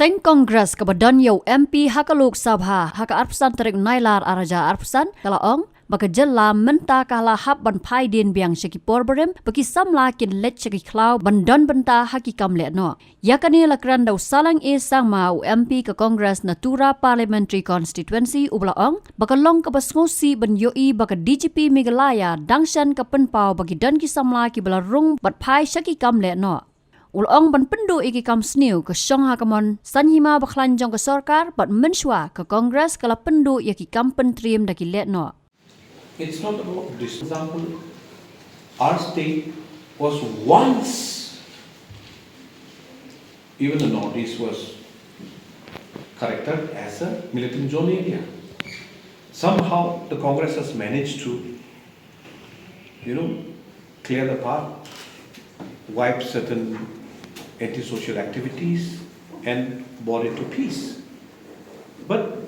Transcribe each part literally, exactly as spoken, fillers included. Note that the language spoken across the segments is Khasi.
Teng Congress kaba don ïa u M P ha ka Lok Sabha ha ka arphew san tarik Nailar arhajar arphew san ka la ong ba ka jylla mynta ka la hap ban phai dien biang sha ki por barim ba ki samla kin leit sha ki khlaw ban don bynta ha ki kam lehnoh. Ïa kane la kren da u Salang A Sangma, u M P ka Congress na Tura Parliamentary Constituency, uba la ong ba ka long kaba sngewsih ban ïohi ba ka D G P Meghalaya dang shen ka pynpaw ba ki don ki samla kiba la rung bad phai sha ki kam lehnoh. U la ong ban pynduh ïa ki kam sniew ka shong ha ka mon saiñ hima bakhlaiñ jong ka sorkar bad mynshuwa ka Congress ka la pynduh ïa ki kam pyntriem da ki lehnoh. It's not about this. For example, our state was once, even the Northeast was characterized as a militant zone area. Somehow the Congress has managed to, you know, clear the path, wipe certain antisocial activities, and brought it to peace. But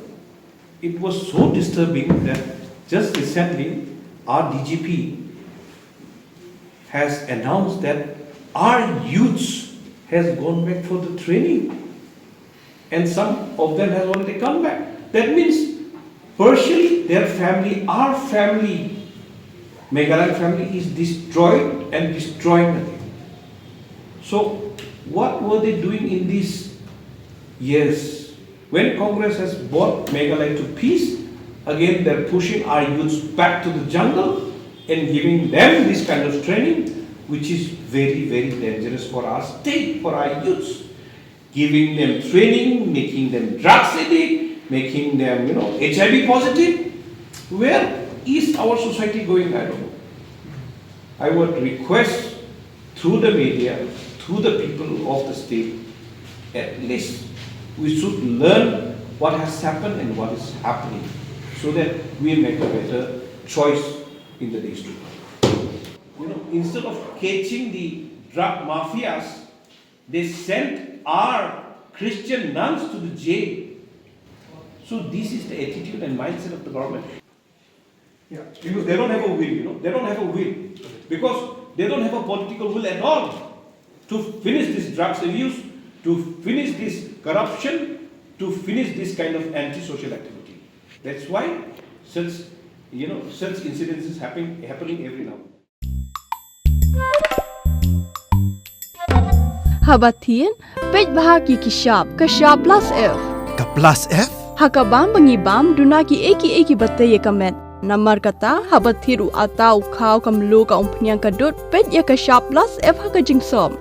it was so disturbing that just recently our D G P has announced that our youths has gone back for the training, and some of them has already come back. That means partially their family, our family, Meghalaya family is destroyed and destroying again. So what were they doing in these years? When Congress has brought Meghalaya to peace, again they're pushing our youths back to the jungle and giving them this kind of training, which is very, very dangerous for our state, for our youths. Giving them training, making them drugs addict, making them, you know, H I V positive. Where is our society going? I don't know. I would request through the media, through the people of the state, at least we should learn what has happened and what is happening so that we make a better choice in the days to come. You know, instead of catching the drug mafias, they sent our Christian nuns to the jail. So this is the attitude and mindset of the government. Yeah, because they don't have a will, you know, they don't have a will. Because they don't have a political will at all to finish this drugs abuse, to finish this corruption, to finish this kind of antisocial activity. That's why such, you know, such incidences happen, happening every now and then. Haba thied, peit bha ïa ki shap, ka shap plus F. Ka plus F? Ha ka bam ba ngi bam, duna kiei kiei kiba tei ïa ka met. Namar kata, haba thied u atta, u khaw, ka mluh, ka umphniang, ka dud, peit ïa ka shap plus F ha ka jingsop.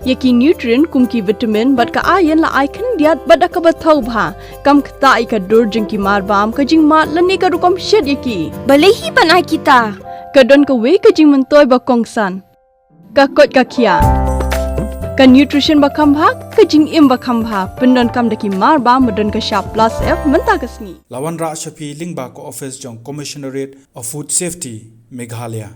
Ïa ki nutrient kum ki vitamin bad ka iron la ai khyndiat bad da kaba thaw bha. Kam ktah ïa ka dur jong ki marbam, ka jingmad lane ka rukom shet ïa ki. Balei hi ban ai kita? Ka don kawei ka jingmyntoi ba kongsan. Ka koit ka khiah. Ka nutrition ba kham bha, ka jingim ba kham bha. Pyndonkam da ki marbam ba don ka shap plus F mynta ka sngi. La wanrah sha phi lyngba ka office jong Commissionerate of Food Safety, Meghalaya.